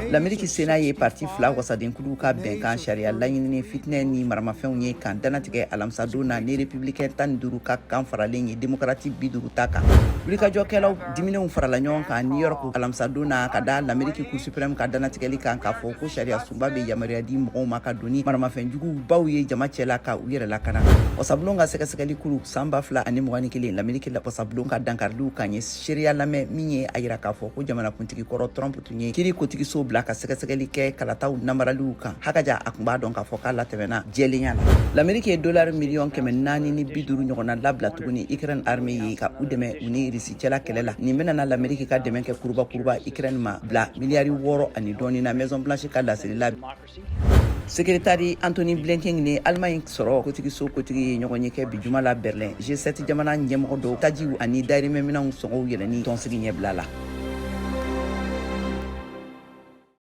Lameriki Sena ye parti fila wasadenkuluw ka bɛnkan sariya laɲinini fitinɛ ni maramafɛnw ye kan dannatigɛ alamisadon na, ni républicain 15 ka kan faralen ye démocrate 50 ta kan. Wulikajɔkɛlaw diminenw farala ɲɔgɔn kan New York alamisadon na ka da Lameriki Cour suprême ka dannatigɛli kan k'a fɔ ko sariya sunba bɛ yamaruya di mɔgɔw ma ka don ni maramafɛnjugu baw ye jama cɛla ka u yɛrɛ lakana. Wasabulon ka sɛgɛsɛgɛli kulu san 2021, Lameriki wasabulon ka dankariliw kan ye seereya lamɛn min ye a yira k'a fɔ ko jamanakuntigi kɔrɔ Trump tun ye kiri kotigiso bila ka sɛgɛsɛgɛli kɛ kalataw namaraliw kan hakaja. A tun b'a dɔn k'a fɔ k'a latɛmɛna jɛlenya la. Lameriki ye dolari miliyɔn 450 ɲɔgɔnna labila tuguni Ukraine armée ye ka u dɛmɛ u ni Risi cɛla kɛlɛ la. Nin bɛna na Lameriki ka dɛmɛ kɛ kuruba kuruba Ukraine ma bila miliyari 6 ani dɔɔni na, Maison Blanche ka laseli la. Sekretari Antony Blinken ni Allemagne sɔrɔ kotigiso kotigi ye ɲɔgɔn ye kɛ bi juma la Berlin. G7 jamana ɲɛmɔgɔ dɔw tajiw ani dayirimɛminɛnw sɔngɔw yɛlɛnni tɔnsigi ɲɛbila la.